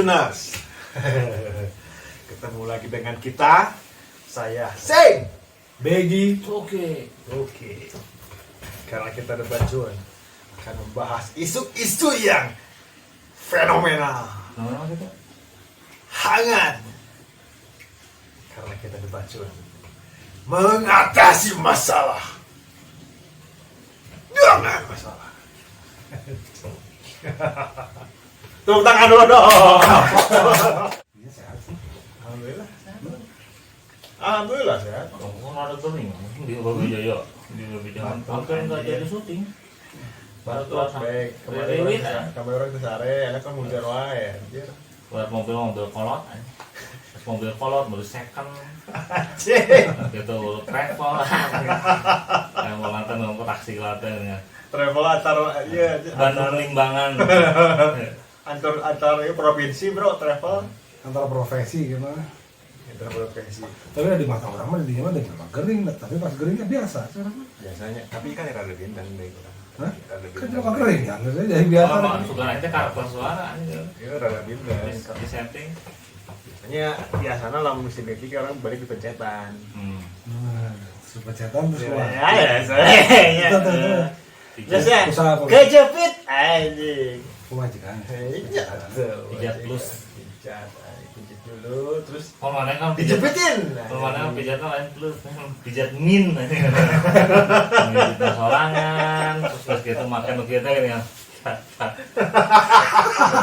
Bacuners. Ketemu lagi dengan kita. Saya Sing. Begi. Oke. Oke. Karena kita ada Bacun akan membahas isu-isu yang fenomenal, Nama kita? Hangat. Karena kita ada Bacun mengatasi masalah dengan masalah. Tepuk tangan dulu dong. Iya, sehat sih. Alhamdulillah sehat. Alhamdulillah sehat. Oh, ada gering. Di Brawijaya. Di Brawijaya. Hampir nggak jadi syuting. Batuk, baik. Kemarin Riwit, orang kemarin orang sare, enak kan hujan wae anjir. Buat mobil mobil kolot. Terus mobil kolot, mobil second, Anjing. Gitu travel. Yang mau lantan mau taksi lantan ya. Travel antar, iya, Bandung antar Limbangan. Antar antar iya, provinsi, Bro, travel. Antara profesi gimana? Antar provinsi. Tapi di mata orang mah di mah dengan gering, tapi pas geringnya biasa. Sekarang mah. Biasanya, tapi kan rada bintang deh kurang. Hah? Rada Kan bintang. cuma kering kan, saya jadi biasa. Kalau suka nanti karakter suara anjir. Iya, rada bintang. Di setting. Biasanya biasanya lah musim ini orang balik di pencetan. Nah, pencetan terus keluar. Ya, ya, saya. Betul, betul, betul. Terus ya, Usaha apa? kejepit anjing. Pemajikan. Iya, Pijat plus. Pijat, pijat dulu, terus Kalau mana kan pijat. dijepitin. Kalau mana kan pijatnya lain plus, pijat min pijat sorangan, terus pas gitu makan kita gini ya.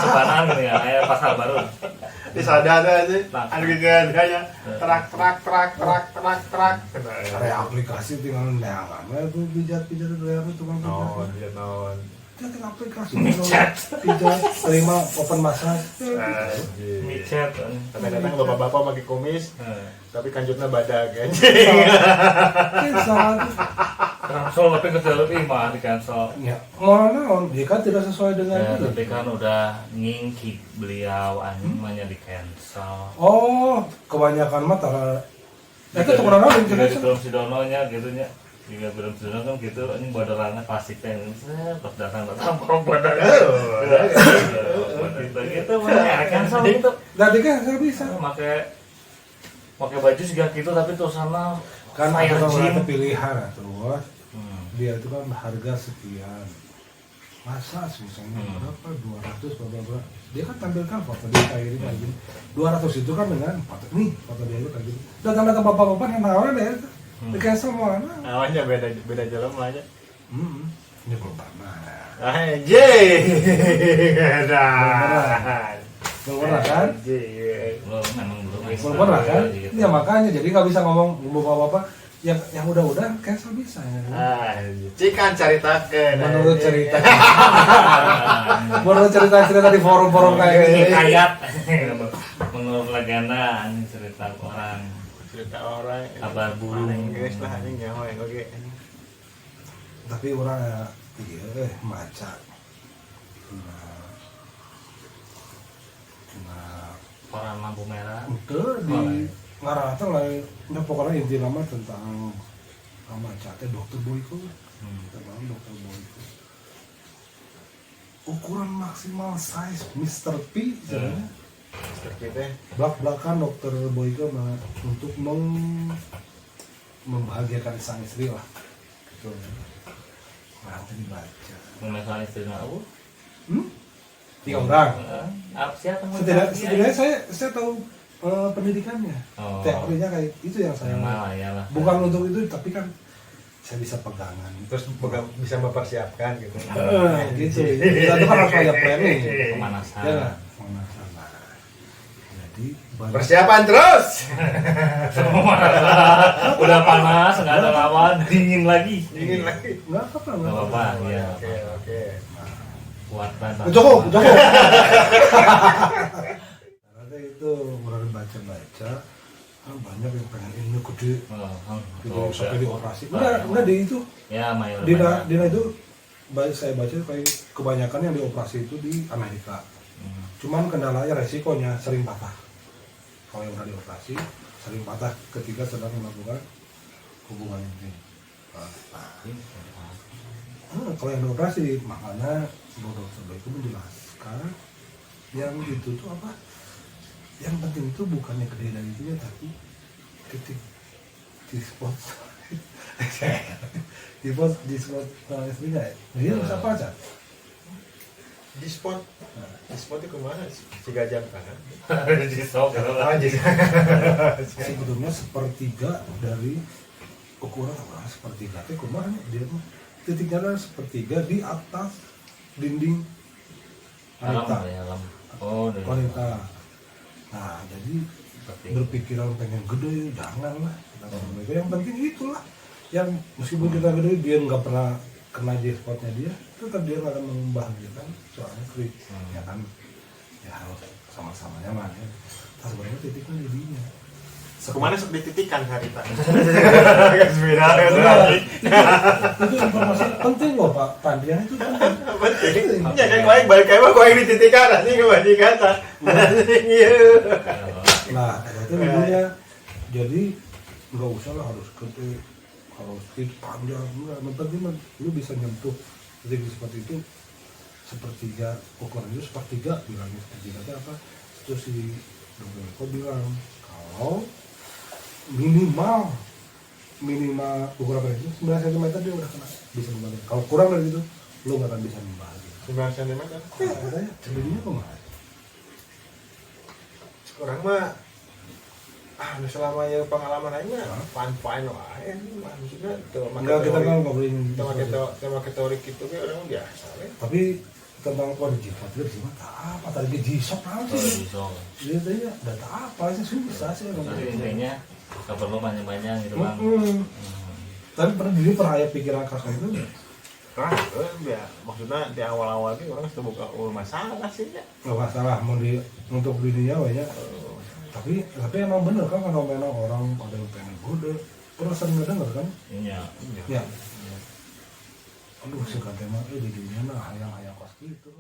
Cebanan gini ya, kayak pasal baru. Di sadar aja, Nah. anu gitu aja, terak terak terak terak terak terak. Kayak aplikasi tinggal neangan, itu pijat-pijat itu bayar tukang pijat. Non, pijat non. Dia tinggal aplikasi. Micet. Pijat, terima open massage. Anjing. Micet. Kadang-kadang bapak-bapak pakai kumis, tapi kanjutnya badag anjing. Bisa. Cancel tapi ke dalam mah di cancel. Ya, mau naon, dia kan tidak sesuai dengan Ya, itu. tapi kan udah ngingki beliau anjing mah di cancel. Oh, kebanyakan mah tara. Itu tuh kurang naon Juga di itu. film Sidono nya gitu nya. Juga film Sidono kan gitu anjing bodorannya klasiknya set, pas datang datang orang badak. Gitu mah ya cancel gitu. Tadi kan saya bisa. Pakai pakai baju juga gitu tapi tulisannya Kan Fire ada Gym. orang pilihan terus dia itu kan harga sekian. Masa misalnya berapa 200 bla bla bla. Dia kan tampilkan foto dia kayak gini kayak gini. 200 itu kan dengan foto nih, foto dia itu kayak gini. Datang datang bapak-bapak yang nawarin deh itu. Di cancel mau mana? Awalnya beda beda jalan aja. Ini belum pernah. Anjing. Edan. Belum pernah kan? Anjing. Belum, memang belum. Belum pernah kan? Gitu. Ya makanya jadi nggak bisa ngomong bapak-bapak yang udah-udah cancel bisa ya. Anjing. Cikan caritakeun. Menurut anjing. cerita menurut cerita-cerita di forum-forum kayak gini. Hikayat menurut legenda anjing cerita orang Cerita orang. Kabar burung. Paling guys lah anjing nyawa yang oke. Tapi orang ya, iya maca. Nah, nah koran lampu merah. Itu di ngarang teh lain nah, pokoknya inti nama tentang maca teh dokter Boyko. Tentang dokter Boyko. Ukuran maksimal size Mr. P sebenarnya. Mister P teh. Belak-belakan dokter Boyko mah untuk membahagiakan sang istri lah gitu. Nanti dibaca. Mengenai soal istri aku. Tiga orang. Apa siapa yang Setidaknya saya tahu pendidikannya. Oh. Teorinya kayak itu yang saya Memang lah ya lah. bukan untuk itu tapi kan saya bisa pegangan. Terus bisa mempersiapkan gitu. Gitu. Kita itu kan harus ada planning. Pemanasan. Ya nggak? Pemanasan. Nah, jadi banyak Persiapan terus. Semua udah panas, nggak ada lawan, dingin lagi. Dingin lagi. Nggak apa-apa, Nggak apa-apa, ya. Oke, oke. Kuat banget. Cukup, cukup. Karena itu orang baca-baca kan banyak yang pengen ini gede, gitu, Oh, sampai udah. dioperasi. Enggak di itu. Ya, mayor. Di di itu saya baca kayak kebanyakan yang dioperasi itu di Amerika. Cuman kendalanya resikonya sering patah. Kalau yang udah dioperasi sering patah ketika sedang melakukan hubungan intim. Nah, kalau yang dioperasi makanya Bu dokter itu menjelaskan yang itu tuh apa Yang penting itu bukannya gede dari itunya, tapi titik G-spot di spot istrinya ya. Dia harus apa aja? Di spot, di spot itu kemana sih? Tiga jam kan? Di sok gitu lah. Sebetulnya sepertiga dari ukuran apa, sepertiga teh kumaha nya, dia mah titiknya adalah sepertiga di atas dinding Alam wanita. Ya, alam. Oh, dari Wanita. Nah, jadi seperti berpikiran pengen gede jangan lah. Kita sama yang penting itulah, yang meskipun kita gede dia nggak pernah kena G spotnya, dia tetap dia nggak akan membahagiakan soalnya free ya kan, ya harus sama-sama nyaman ya. Nah, sebenarnya titiknya jadinya Kemana sok dititikan hari pak? Geus viral geus Enggak, itu informasi penting loh, Pak Pandian, itu penting. Penting. Ya kan ku aing balik kayak mah ku aing dititikan anjing kebajikan tah. Anjing ieu. Nah, itu ibunya. Jadi nggak usah lah harus gede, harus itu panjang, enggak. Yang penting mah lu bisa nyentuh titik seperti itu, sepertiga ukuran itu, sepertiga bilangnya, sepertiga itu apa? Terus si dokter Eko bilang kalau minimal minimal ukuran itu 9 cm dia udah kena, bisa membahagiakan. Kalau kurang dari itu lu nggak akan bisa membahagiakan. 9 cm. Ya, katanya jadinya kumaha? Sekarang mah ah nu selama ya pengalaman aing mah Hah? fine fine wae anjing mah, maksudnya teu make Enggak, kita teori. kan ngobrolin Teu make teu make teori kitu ge urang biasa we. Tapi tentang kode G-spot itu sih mah tak apa tadi G-Shock apa Oh, sih? di sok. Dia tanya data apa sih, susah sih emang. Jadi intinya nggak perlu panjang-panjang gitu, Bang. Mm-mm. Tapi pernah diri pernah aya pikiran kakak itu nggak? Nah, ya, maksudnya di awal-awal ini orang sudah buka masalah sih ya. Nggak masalah mau di untuk dunia we nya. Tapi emang bener kan fenomena orang ada yang pengen gede. Pernah sering ngedenger kan? Iya. Ya. Aduh, sih kan mah di dunia mah hayang-hayang kos gitu.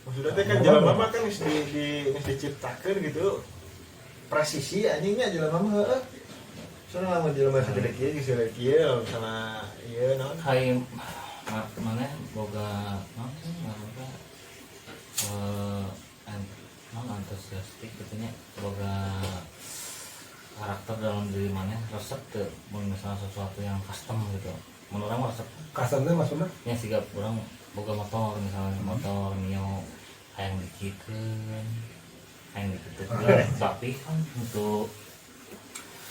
Maksudnya teh kan jelema mah kan geus di geus diciptakeun gitu. Presisi anjingnya jelema mah heueuh. Soalnya lamun jelema segede kieu geus segede kieu misalnya ieu naon. Hai mana boga naon sih ngaranna teh? Eh, naon antusiastik gitu nya, boga karakter dalam diri mana resep tuh mun misalnya sesuatu yang custom gitu, menurut urang mah resep. Custom teh maksudnya? Nya siga urang boga motor misalnya, motor Mio hayang dikikeun, hayang dikitukeun, tapi kan untuk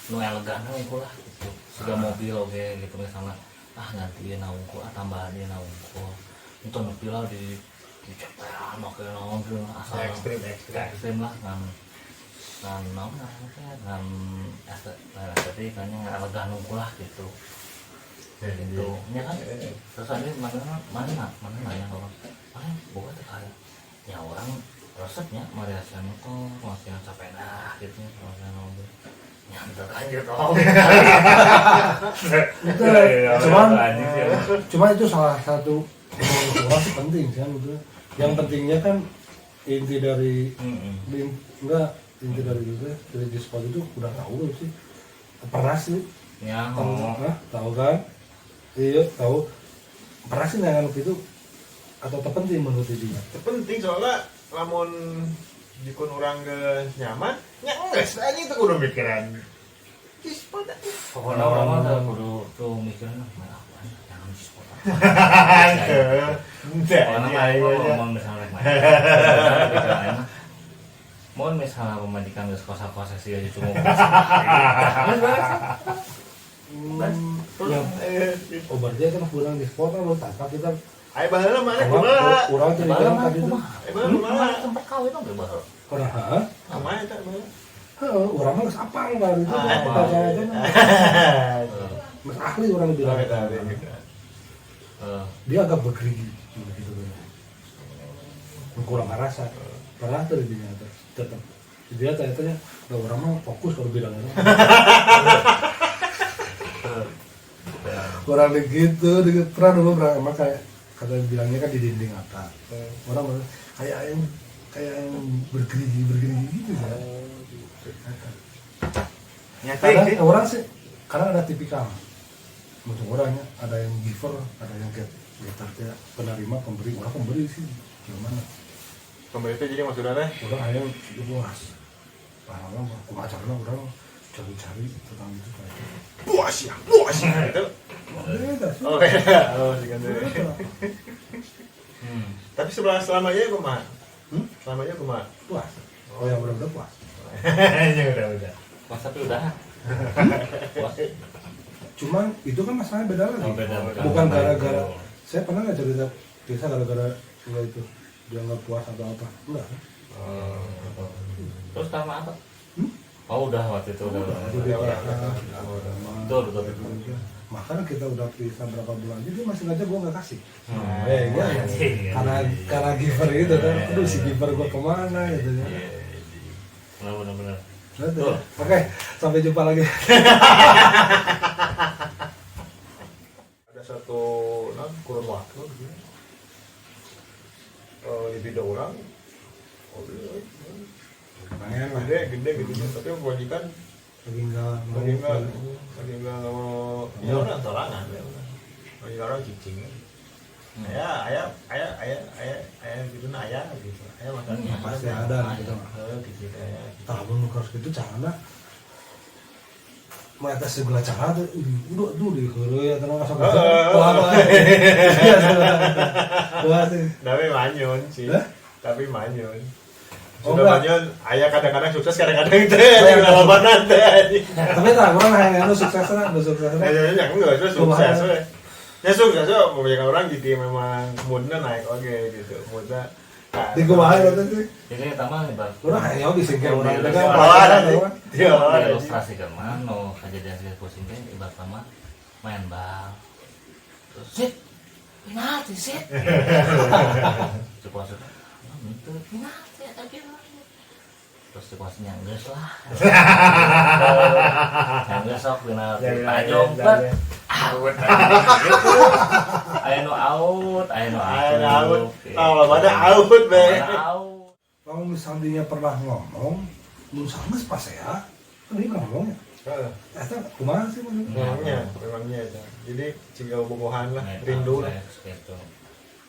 nu elegan we lah gitu, siga mobil oge gitu, misalnya ah ganti ieu na wungkul, ah tambahan ieu na wungkul, untuk nepi lah di dicepean make naon gitu asal Ekstrim, ekstrim. Ekstrim lah, ngan ngan naon ngaranna teh, ngan estetik kayaknya ngan elegan wungkul lah gitu gitu ya kan. Terus ada mana mana mana nanya kalau mana bukan tuh kayak ya orang resepnya mariasan motor masih yang sepeda gitu ya, kalau mobil nyantet aja tau. Itu cuman cuman itu salah satu menurut orang sih penting sih kan gitu. Yang pentingnya kan inti dari enggak, inti dari itu teh, dari G-spot itu udah tahu belum sih? Pernah sih Ya, tahu. oh. Hah? Tahu kan? Iya, tahu. Pernah sih nangan itu atau terpenting menurut dia? Itu penting soalnya lamun jikun urang geus nyaman, nya geus anjing teu kudu mikiran. G-spot anjing. Pokoknya orang mah teu kudu tuh mikirnya main apa jangan G-spot. Henteu. Henteu Pokoknya anjing mah aing mah. mau misalnya main mau misalnya pemajikan geus kosa-kosa sih aja cuma. Ya, oh berarti kan kurang G-spot kan lu tanpa kita Ayo baheula mana kumaha? Kurang cerita tadi itu. Ayo baheula kumaha? Tempat kawin oge baheula. Kurang heeh. Kumaha eta baheula? Heeh, urang mah geus apal kali itu. Ah, Percaya itu mah. Geus ahli urang bilang. Eh, Dia agak bergerigi gitu kan. Kurang ngerasa. Pernah tuh di dunia tetep. Dia tanya-tanya, "Lah urang mah fokus kalau bilang itu." Kurang begitu, pernah dulu pernah emang kayak kata bilangnya kan di dinding atas. Orang bilang, kayak yang bergerigi bergerigi gitu kan. Nyata Kadang sih. orang sih, kadang ada tipikal untuk orangnya, ada yang giver, ada yang getter, ya, penerima, pemberi. Orang pemberi sih gimana? Pemerintah jadi maksudnya teh Urang hayang puas. Lama kumaha carana urang cari-cari tentang itu kayak itu. Puas ya, puas ya gitu. Beda sih. Oh iya, oh sih kan. Beda. Tapi sebelah selamanya kumaha? Hmm? Selamanya kumaha? Puas. Oh yang udah-udah puas. Ya udah. Puas tapi udah. Puas. Cuman itu kan masalahnya beda lagi. Oh, beda, bukan. Bukan gara-gara saya pernah nggak cerita kisah gara-gara enggak itu dia nggak puas atau apa? Enggak. Oh. Terus sama apa? Hmm? Oh udah waktu itu udah. Udah, Udah, udah, udah. udah. Betul, betul, betul. Bahkan kita udah pisah berapa bulan aja dia masih aja gua nggak kasih. Hmm. Gua Anjing. karena giver itu kan, aduh si giver gua kemana gitu ya. Iya, benar benar benar. Betul. Oke, sampai jumpa lagi. Ada satu non kurun waktu gitu. Libido orang oh, iya, Pengen lah. gede gede gitu tapi kewajiban Lagi nggak mau. lagi nggak mau ya orang sorangan ya orang lagi orang cicing ya ayah ayah ayah ayah ayah gitu nah ayah gitu ayah makan Ya, pasti ada lah gitu. Gitu ayah Tah mun harus gitu carana mereka segala cara tuh udah tuh di heureuy ya tenang asal Heeh. iya wah sih. Tapi manyun sih. Hah? Tapi manyun. Oh, Sudah enggak. manyun, ayah kadang-kadang sukses, kadang-kadang teh, anjing lawanan teh anjing. Tapi tah urang hayang anu suksesna anu suksesna. Ya, ya, enggak, itu sukses Kumaha? we. Ya sukses we, kebanyakan orang jadi memang moodnya naik oke gitu. Moodnya nah, Di kumaha eta sih? Jadi pertama nih bang. Urang hayang disingkir urang teh kan Lawan, pelajaran anjing. urang. Iya, lawan, anjing. Ilustrasikan mana kejadian si pusing teh ibarat sama main bal. Terus sit, penalti sit. Cukup masuk. Itu penalti atau gimana? Terus situasinya geus lah. Yang geus sok penalti. Ya, ya, Tajong ya, bet. ya. Out. Gitu. Aya nu out, aya nu Aya nu out. Gitu. Oh, mana out, be. Mana out. Kalau misalnya dia pernah ngomong, mun sanggeus pas ya, kan dia pernah ngomong ya. Heeh. Eta kumaha sih maksudnya? Memangnya, memangnya itu. Jadi ciga bobogohan lah, Main rindu lah. out, gitu.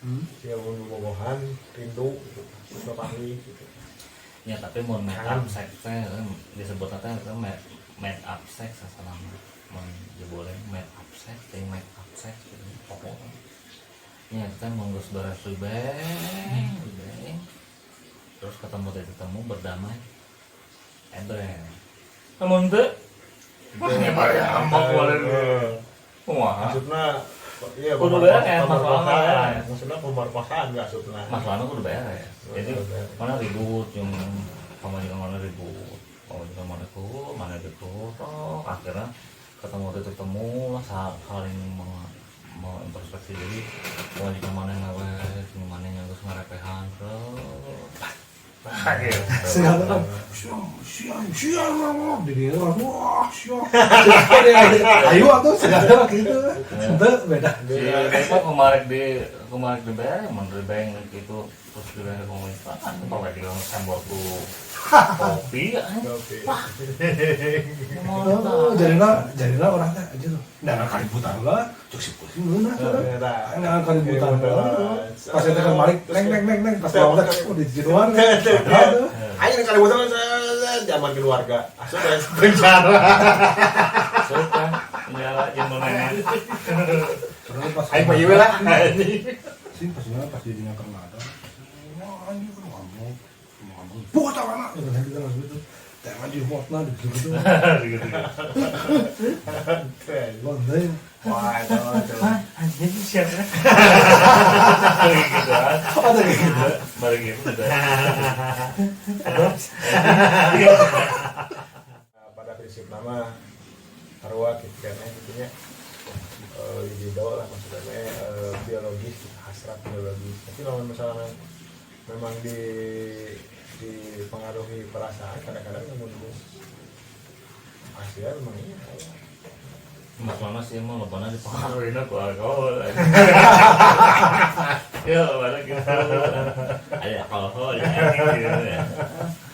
Hmm. Ciga bobogohan, rindu gitu. Terus papanggih gitu. Ya tapi mau make Kangen. up sex teh disebut teh itu make up sex asal nama. Mun jeboleh make up sex, teh make up sex gitu pokoknya. Ya kita mau geus beres ribeng, ribeng. Terus ketemu teh ketemu berdamai. Ebreng. Namun teu wah nyebar ya ambak boleh. Wah, Maksudnya iya Kudu beres, masalahnya pemerkosaan. beres. Maksudnya pemerkosaan enggak maksudnya. Masalahnya kudu beres. Jadi Kudu beres. mana ribut yang pamajikan mana ribut, pamajikan mana ku, mana gitu, toh akhirnya ketemu titik temu lah saling mengintrospeksi diri. Pamajikan mana yang ngawet, mana yang geus ngarepehan, terus gitu. Segala kan, siang, siang, siang, siang, di dia orang, wah, siang. Siapa dia? Ayo atuh segala gitu. Ente beda. Si Depok kemarin di bank, mun di bank gitu, terus di bank komunitas, kan pakai di sembor ku kopi, Kopi. Oh, jadilah, jadilah orang teh aja tuh. Nah, kaributan lah, cuk si pusing ngeunah tuh. Nah, kaributan lah. Pas eta kan balik, neng neng neng neng, pas bawa teh, oh di jiruan. Ayo kaributan zaman keluarga. Asup ya penjara. Suka penjara jeung nenek. Terus pas Ayo mah ieu lah. Sih pas mana pas jadinya pernah ada. Wah, anjir kan ngomong. Ngomong. Bocah mana? Gitu kita langsung gitu. Jangan di hotna gitu gitu. Gitu. Wah, deh. Wah, itu itu. Anjing siapa? Gitu kan. Ada kayak gitu. Baru gitu udah. Pada prinsip nama arwah gitu kan ya gitunya libido lah maksudnya biologis hasrat biologis tapi kalau misalnya memang dipengaruhi perasaan kadang-kadang namun hasilnya memang iya. Masalahnya sih emang lebana dipengaruhi ku alkohol. Ya, lebana gitu. Ada alkohol ya gitu ya.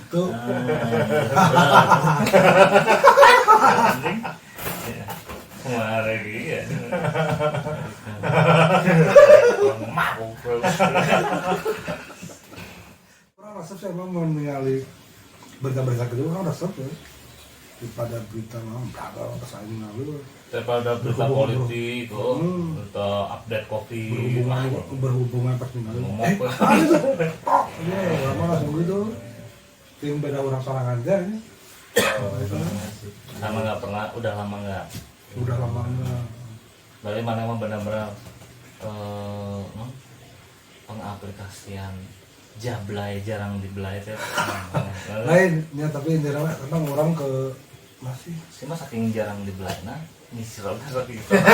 Tuh. Anjing. Ya. Kumaha lagi ya. Mabuk. Orang sih emang mau ningali berita-berita gitu orang resep ya. Daripada berita mah berapa pas aing lalu Daripada berita Berhubungan, politik, oh, berita update kopi, berhubungan berhubungan pas ningali. Ngomong. Eh, ah, itu. Tok. Iya, orang mah langsung gitu. Ting beda orang sorangan aja ini. Sama nggak pernah, udah lama nggak. Udah lama enggak. Berarti mana emang benar-benar non, pengaplikasian jablay jarang dibelai teh. Lain ya, tapi intinya mah emang orang ke masih Si mah saking jarang dibelai nah nyisir oge saking saking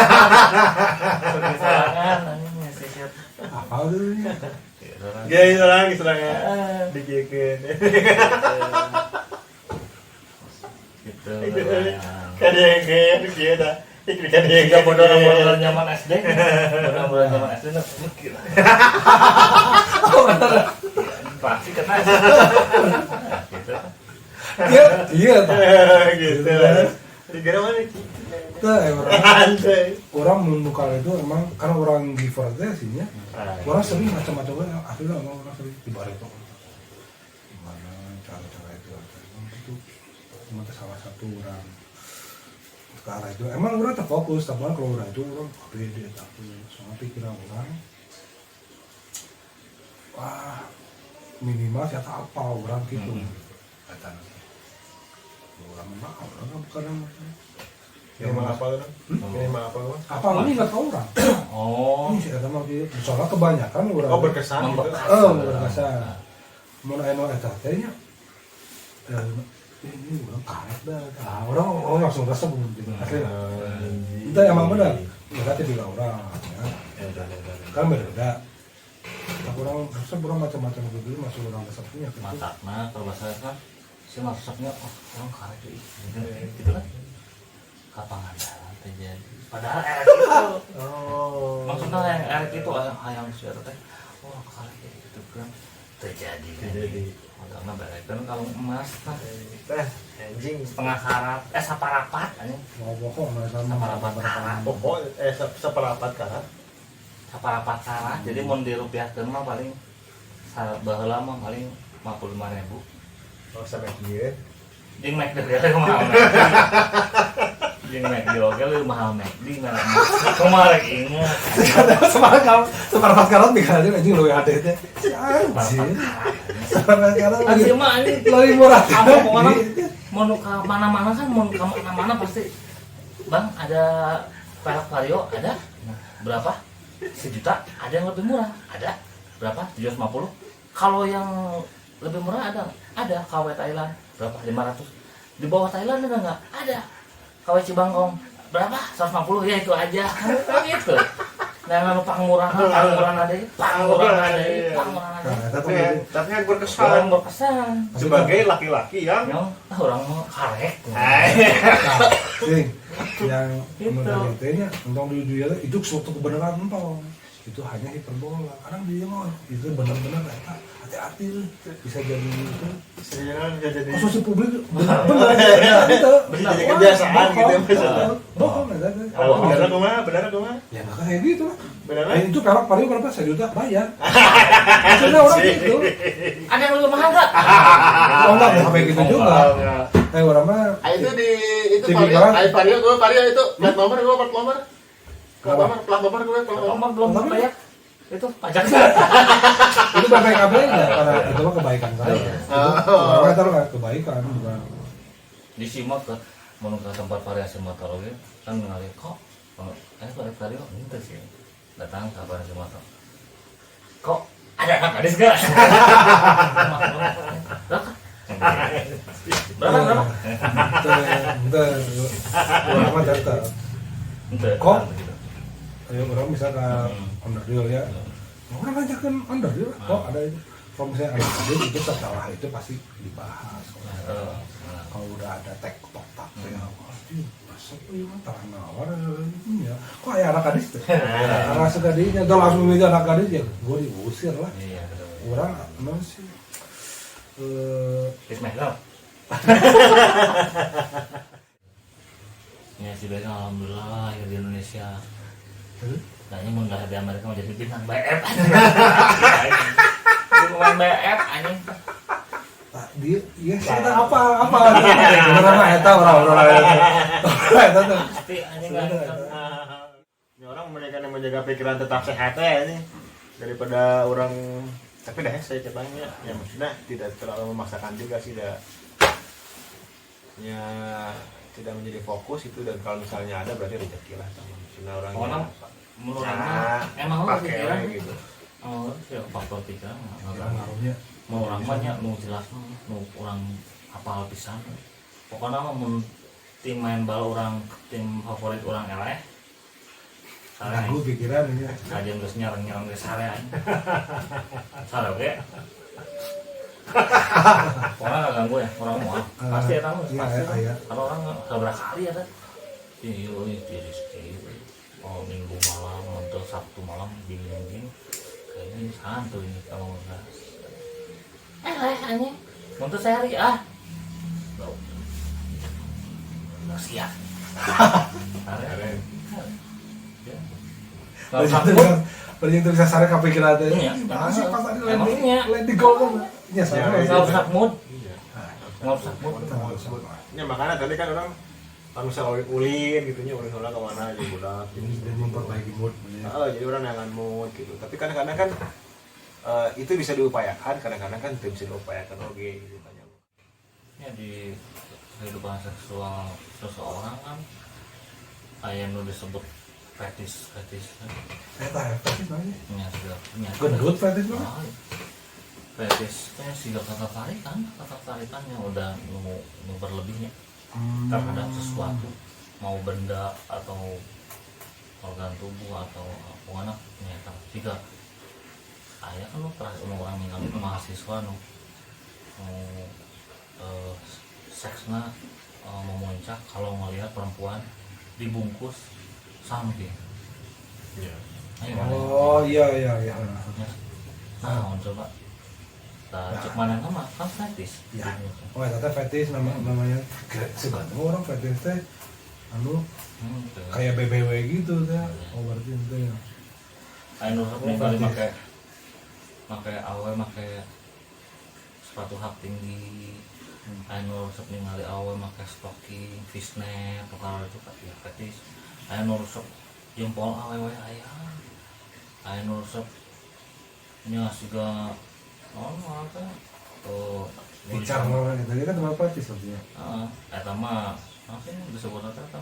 sorangan anjing nyisir. Apa tuh ini? Ya, sorangan. Gaya serang serangnya dikiekeun. Gitu. Kadiekeun kieu dah. Kadiekeun. Tiga bodoran-bodoran zaman SD. Bodoran-bodoran zaman SD nah mikir. Oh, bener. Pasti kena. Gitu. Iya, iya tah. Gitu lah. Dikira mana gitu. Tah, orang Anjay. Orang membuka itu emang karena orang giver teh sih nya. Orang sering macam-macam asli lah, emang orang sering di Barito. Gimana cara-cara itu emang itu cuma teh salah satu orang ke arah itu emang orang terfokus, tapi kalau orang itu orang pede, tapi soalnya pikiran orang wah minimal siapa apa orang gitu. Kata orang memang orang kan bukan yang Minimal apa lu? Minimal apa lu? Apa ini nggak tahu orang. Oh. Ini sih kata mah gitu. Soalnya kebanyakan orang Oh, berkesan gitu. Membekas. Oh, berkesan. Mun aya nu eta teh nya. Eh, ini orang karet dah. Ah, orang orang langsung resep gitu. Asli. Itu emang benar. Berarti tiga orang ya. Kan beda. Tapi orang resep orang macam-macam gitu masuk orang resepnya gitu. Matakna kalau bahasa kan si resepnya oh orang karet euy gitu, gitu kan. Ka Pangandaran teh jadi. Padahal erek itu. Oh. Maksudnya yang erek itu hayang si eta teh. Oh, karet gitu kan. Terjadi. Terjadi. Karena berekeun kalau emas tah Teh anjing. Setengah karat eh saparapat anjing. Mau pokok mereka mah Saparapat karat. Pokok seperapat karat. Saparapat karat. Jadi mun dirupiahkeun mah paling baheula mah paling 55.000. Oh, sampai kieu. Jeung McD ge mahal McD. Jeung McD oge leuwih mahal McD merek mah. Kumaha rek inget. Sekarang kalau seperapat karat mikir aja anjing leuwih hade teh. Anjir. Seperapat karat Anjing mah anjing lebih murah. Kamu pokoknya mau nu ka mana-mana kan, mau ka mana-mana pasti bang ada pelek Vario ada berapa sejuta, ada yang lebih murah ada berapa 750, kalau yang lebih murah ada nggak? Ada KW Thailand berapa 500, di bawah Thailand ada nggak? Ada KW Cibangkong berapa 150, ya itu aja kan gitu. Nah lalu pangmurahan pangmurahan ada, pangmurahan ada, pangmurahan ada. Nah, eta Tapi tuh tapi yang berkesan Orang berkesan sebagai laki-laki yang yang ah, orang mau karek. Nah, sing yang Gitu. menurut nya tentang di dunia itu suatu kebenaran entong itu hanya hiperbola, kadang dia mah itu benar-benar eta hati-hati lu. Bisa jadi itu sebenarnya bisa jadi konsumsi publik benar-benar gitu. Bisa jadi kebiasaan gitu ya, maksudnya. Bohong eta teh. Kalau benar kumaha, benar kumaha? Ya maka kayak gitu lah. Benar. Eh, itu pelek paling berapa sejuta bayar maksudnya orang gitu. Ada yang lebih mahal nggak? Oh enggak sampai gitu juga. Eh orang mah Ah, itu di itu Tipikal. Vario, ah, Vario gue Vario itu plat nomor gue plat nomor. Plat Apa? nomor, plat nomor gue plat nomor. Nomor belum Tapi- bayar itu pajaknya. Itu BPKB nya karena itu mah kebaikan saya itu orang taruh kan kebaikan bukan. Di Simak ke mau ke tempat variasi motor oke kan ngali kok eh pada Vario itu sih datang ke variasi motor kok ada anak gadis gak? Berapa? Berapa? Berapa? Ente, orang mah tetep. Ente, Kok? gitu. Ayo orang misalkan onderdil ya. Orang ngajakin onderdil kok ada itu. Kalau misalnya ada onderdil itu setelah itu pasti dibahas. Kalau udah ada tektok tak ya, anjing, masa ieu mah tarang nawar ya. Kok aya anak gadis teh? Anak gadisnya, udah langsung milih anak gadis ya, gue diusir lah. Iya, betul. Orang emang sih Bismillah. Ya si Beckham alhamdulillah lahir di Indonesia. Nah ini mau lahir di Amerika mau jadi bintang BF. Jadi pemain BF anjing. Dia iya sih eta apa apa bener mah eta urang eta. Eta tuh. Pasti anjing. Sebenarnya Kan. eta. Ini orang mereka yang menjaga pikiran tetap sehat ya ini daripada orang, tapi dah saya cepatnya ya, maksudnya tidak terlalu memaksakan juga sih, dah ya tidak menjadi fokus itu. Dan kalau misalnya ada berarti rezeki lah sama maksudnya orangnya. Orang menurut Nah, orang emang lu pakai pikiran gitu. Oh, ya faktor pikiran nggak Pikiran ngaruhnya. Mau orang banyak nu jelas mah nu orang hafal pisan, pokoknya mah mun tim main bal orang, tim favorit orang eleh, sare. Ganggu pikiran ini. Kajian geus nyerang-nyerang geus sare anjing. Sare oge, pokoknya nggak ganggu ya orang mau pasti ya tahu. Iya, pasti. Iya. Kalau orang seberapa kali ya kan iya iya di oh minggu malam atau Sabtu malam dingin kayaknya ini santuy ini, kalau enggak eh anjing untuk sehari ah nggak siap. Sare. Ya. Nggak usah. Berarti itu bisa sare kepikiran teh. Iya. Nah, sih pas tadi Emangnya. landing goal kan. Ya, sare. Iya, Nggak usah mood, Iya. nggak usah mood. Ya makanya tadi kan orang kalau misalnya ulin ulin gitu nya, ulin ulah kemana aja budak gitu. Dan memperbaiki mood. Oh, jadi orang yang mood gitu. Tapi kadang-kadang kan itu bisa diupayakan, kadang-kadang kan tidak bisa diupayakan, oke gitu kan. Ya di kehidupan seksual seseorang kan kayak nu disebut fetish fetish. Eta fetish namanya. Nya sudah nya. Gendut fetish mah. Ah, fetish teh siga ketertarikan ketertarikan yang udah nu berlebihnya terhadap sesuatu, mau benda atau organ tubuh atau pokoknya nyata jika aya kan nu terakhir nu orang ningali nu mahasiswa nu nu seksna memuncak kalau ngelihat perempuan dibungkus samping. Iya. Ayo, mana? Oh iya iya iya. Nah, on coba. Nah, cek mana mah kan fetish. Ya. Oh eta teh fetish nama namanya. Kira segan orang fetish teh anu Gitu. kayak BBW gitu teh. Oh berarti itu ya. Ayo nu Oh, ningali fetish. make make awe make sepatu hak tinggi. Ayo nu resep ningali awe make stocking, fishnet, perkara itu kan ya fetish. Ayo nu resep jempol awewe aya. Ayo nu resep nya siga naon mah teh. Oh, Bicara gitu kan tempat fetish maksudnya. Heeh, eta mah apa sih disebut eta teh?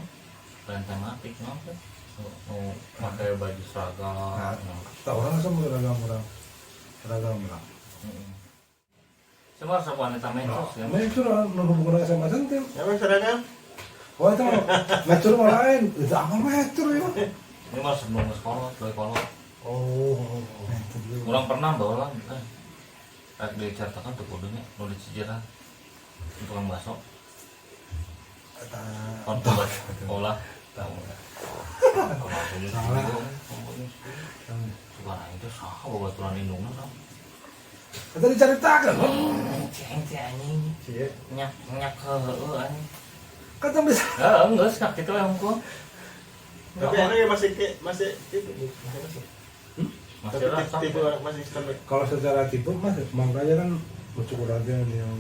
Lain tematik naon teh? Nu make baju seragam. Nah, Nah. tak orang langsung seragam orang. Seragam orang. Heeh. Cuma resep wanita mensos ya. Nah, itu orang nu hubungan SMA sentil. Emang seragam? Oh itu mah mature mah lain. Itu amal mature ya. Ini mah sebelum ke sekolah, dari kolot. Oh. Mature. Orang pernah bawa lah, rek diceritakan tuh kudunya, nu dicijiran tukang bakso, Eta kon olah, olah. Salah. Suka itu saha babaturan indungna tau. Eta dicaritakeun. Ceng teh anjing. Iya. Nyak nyak heueuh anjing. Kan sampai Heeh, geus nak kitu we hungkul. Tapi anaknya masih masih itu masih masuk. Masih Tapi rasa. tipe orang masih sampai kalau secara tipe mas makanya kan lucu aja yang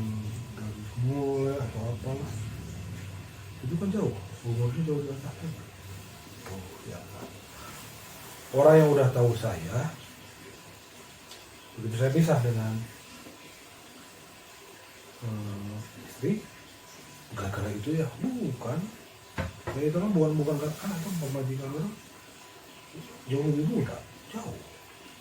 gadis mule atau apa lah itu kan jauh umurnya jauh di atas saya. Oh, ya. Orang yang udah tahu saya begitu saya pisah dengan istri gara-gara itu ya bukan ya itu kan bukan bukan karena itu pemajikan orang jauh lebih muda jauh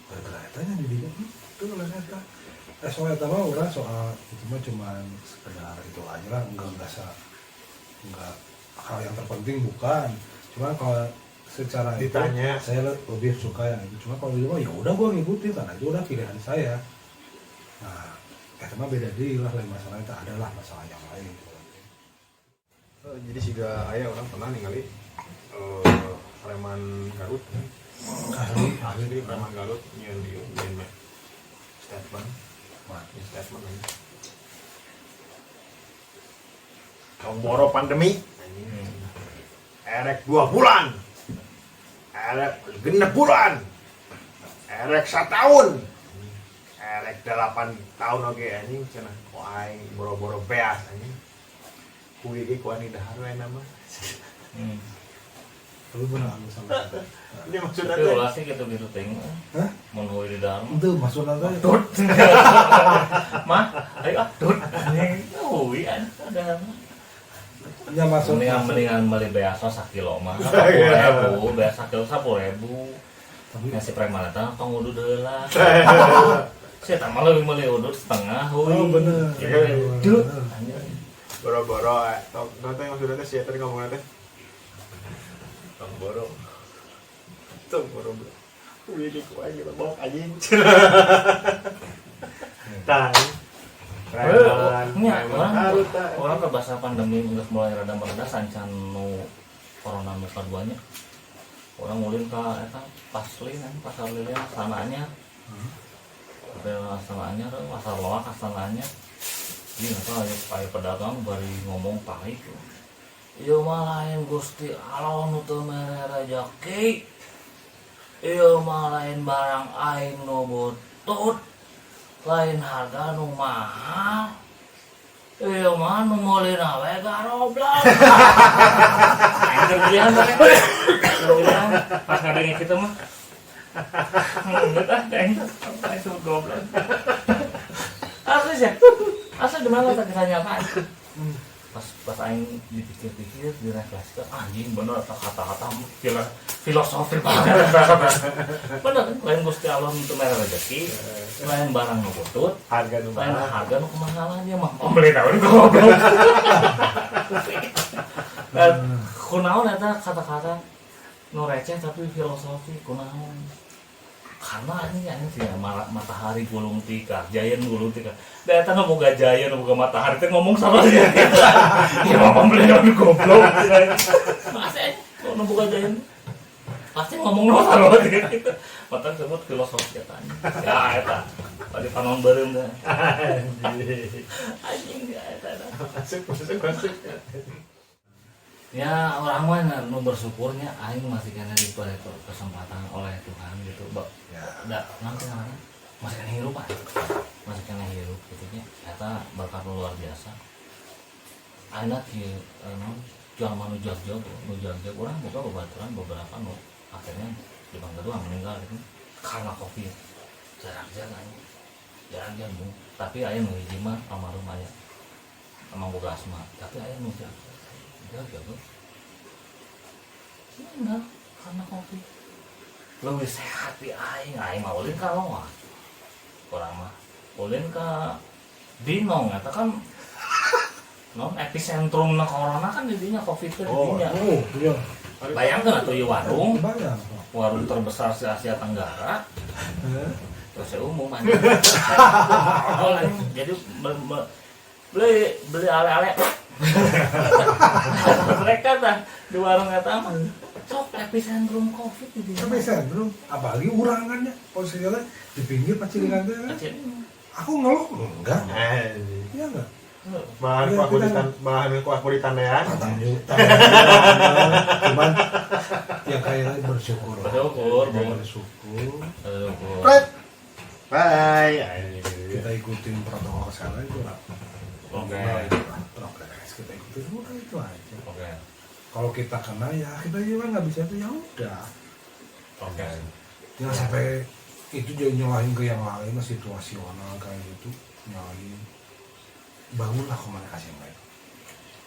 gara-gara etanya di dia itu lah eta soal eta mah orang soal itu mah cuman sekedar itu aja lah, enggak merasa enggak hal yang terpenting bukan, cuman kalau secara itu, Ditanya. saya lebih suka yang itu. Cuma kalau itu mah ya udah gua ngikutin karena itu udah pilihan saya. Nah eta mah beda deui lah, lain masalah itu adalah masalah yang lain. Jadi siga aya orang pernah ningali preman Garut. Asli. Asli preman Garut nyieun ieu nyieun mah statement. Wah. Nyieun statement aja. Tong boro pandemi. Erek 2 bulan. Erek 6 bulan. Erek setahun. Erek 8 tahun oge anjing cenah ku aing boro-boro beas anjing. Kuwi ge ku aing dahar we nama. Tapi bener anu sama. Ini maksudnya Tapi teh ulah sih gitu-gitu ting. Hah? Mun heuy di dahar mah. Itu maksudnya teh. Tut. Mah, ayo ah tut. Anjing, heuy anjing dahar mah. Ya maksud Mendingan mendingan beli beas sakilo mah 10.000, beas sakilo 10.000. Tapi Yang si preman eta tong udud heula. Si eta mah leuwih meuli udud setengah heuy. Oh, bener. Iya, Dut. Anjing. Boro-boro tong teh maksudnya teh si eta ngomongna teh. Tong boro. Tong boro. Kuwi ge ku aing lebok anjing. Tah. Preman, Nya, preman orang karut, tah. orang ke bahasa pandemi geus mulai rada mereda sancan nu corona nu kaduanya. Orang ulin ka eta paslin kan pasar lilin astananya. Astana anyar, pasar loak astana anyar. Jadi nggak tahu aya aya pedagang bari ngomong pahit. Ieu mah lain Gusti Allah nu teu mere rejeki. Ieu mah lain barang aing nu butut. Lain harga nu mahal. Ieu mah nu meulina we garoblok. Aing keur belian teh. Keur belian pas ngadenge kitu mah. Enggak ah, aing aing sebut goblok. Asli sih. Asli di mana tak kisah nyata. Pas pas aing dipikir-pikir direfleksikan, anjing bener atau kata-kata filosofi banget. Bener kan lain Gusti Allah nu teu mere rezeki, lain barang nu butut, Harga nu lain mahal. Harga nu kemahalan dia mah. Pembeli naon goblok. Dan kunaon eta kata-kata nu receh tapi filosofi kunaon? Karena ini anjing sih matahari gulung tikar, giant gulung tikar. Da eta nu boga giant, nu boga matahari teh ngomong sama dia. Ya mah pembeli naon goblok. Masa nu boga giant pasti ngomong no sama dia gitu. Mata sebut filosofi eta. Ya eta. Tadi panon beureum teh. Anjing ya eta. Masuk, masuk, masuk. Ya orang mah nu bersyukurnya aing masih kena diberi kesempatan oleh Tuhan gitu. Ya. Da, nanti namanya masih kena hirup ah. Masih kena hirup gitu nya. Eta berkat luar biasa. Ayeuna kieu naon jalma nu jagjag, nu jagjag urang boga babaturan beberapa nu akhirnya di kedua meninggal gitu karena Covid. Jarang-jarang aing. Jarang-jarang bu. Tapi aya nu hiji mah almarhum aya. Emang boga asma, tapi aya nu jagjag. Jagjag. Enggak, karena Covid. Lebih sehat di aing, aing mah ulin ka loa. Urang mah ulin ka Binong eta kan non epicentrum na corona kan didinya Covid teh didinya. Oh, iya. Bayangkan atuh ieu warung, Bayang. Warung terbesar se Asia Tenggara, Hah? terus umum anjing. Oh, anjing. Jadi beli beli ale-ale. Mereka tah di warung eta mah sok epicentrum Covid di dinya. Sampai sentrum, apalagi urang kan ya, posisinya di pinggir pacilingan teh kan. Kecil. Aku ngeluh enggak? Anjing. Iya enggak? Bahan Iya, ku aku kita- di bahan ku aku di tandean. Cuman ya kayak bersyukur. Bersyukur, Bu. Bersyukur. Bersyukur. Pret. Bye. Anjing. Kita ikutin protokol kesehatan itu lah. Oke. Nah, itu lah, prokes kita ikutin udah itu aja. Oke. Kalau kita kena ya kita juga nggak bisa itu ya udah. Oke. Jangan sampai itu jadi nyalahin ke yang lain lah, situasional kayak gitu nyalahin. Bangunlah komunikasi yang baik.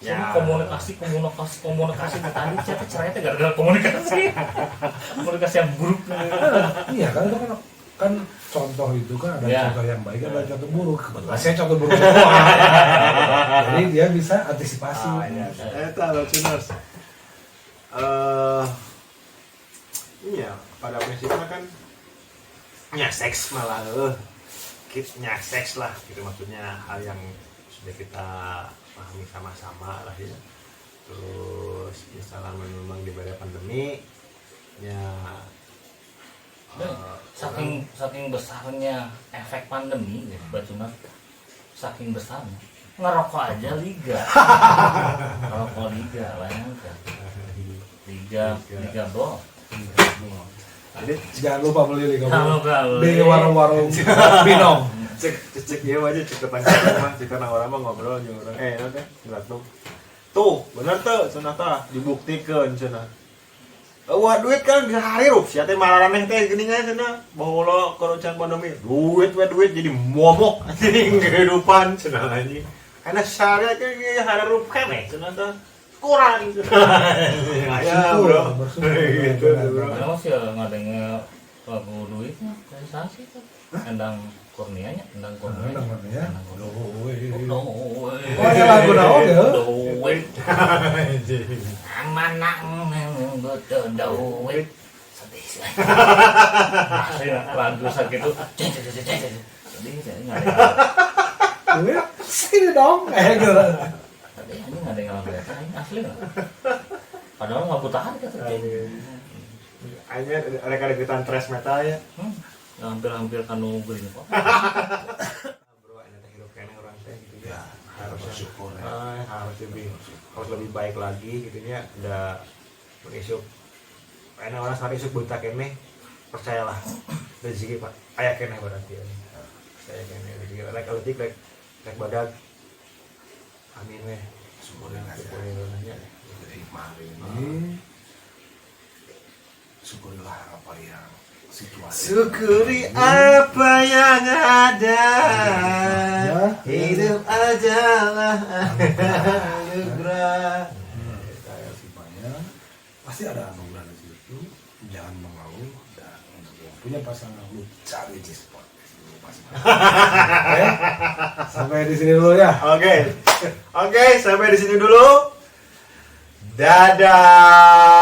Sama komunikasi, komunikasi, komunikasi itu tadi siapa cerai teh gara-gara komunikasi. Komunikasi yang buruk. Iya kan itu kan kan contoh itu kan ada contoh yang baik ada contoh buruk. Kebetulan saya contoh buruk semua. Jadi dia bisa antisipasi. Ah, iya. Eta Luciners. Iya, pada prinsipnya kan nya seks malah nya seks lah gitu, maksudnya hal yang sudah kita pahami sama-sama lah ya. Terus misalnya memang di balik pandemi ya Saking saking besarnya efek pandemi ya, Bacuna, saking besarnya ngerokok aja liga. Ngerokok liga, bayangkan. Liga, liga bol. Jadi Jangan lupa beli Liga Jangan Bola lupa beli. di warung-warung Binong. Cek cek ieu aja cek tetangga mah, cek orang orang mah ngobrol jeung urang. Eh, naon teh? Nyeletuk. Tuh, bener tuh cenah tah, dibuktikeun cenah. Wah, duit kan bisa hirup sia teh mararaneh teh geuningan cenah. Baheula kerucan pandemi, duit we duit jadi momok anjing kehidupan cenah anjing. Karena syariat kan hirup keneh cenah tah. Kurang cenah. Ya, Bersyukur, bro. Bersyukur. Gitu, bro. Kenapa sih ngadenge lagu duitnya dari sana sih tuh? Endang Kurnia nya, Endang Kurnia. Endang Kurnia. Endang Kurnia. Duit. Duit. Oh, ya lagu naon ya? Duit. Amanah betul duit. Sedih sih. Asli lagu sakit tuh. Sedih sih nggak ada. Duit sini dong. Eh gitu. Sedih anjing nggak ada yang lagu eta anjing asli nggak. Padahal nggak tahan kata. Hanya mereka deketan thrash metal ya. Hampir-hampir kanu green kok. Bro, enak teh hirup keneh urang teh gitu Ya, ya. Harusnya bersyukur ya. Eh, harus lebih baik lagi gitu nya. Udah isuk enak orang sehari isuk buta keneh, percayalah rezeki pak aya keneh berarti ya. Percaya keneh rezeki rek leutik rek rek badag, amin weh. Syukurin aja. Syukurin nya. Jadi hikmah hari ini, syukurilah apa yang situasi. Syukuri apa yang ada. Ya. Hidup adalah anugerah. Hikmahnya pasti ada anugerah di situ. Jangan mengeluh dan untuk yang punya pasangan lu cari di spot. Oke, sampai di sini dulu ya. Oke. Oke, sampai di sini dulu. Dadah.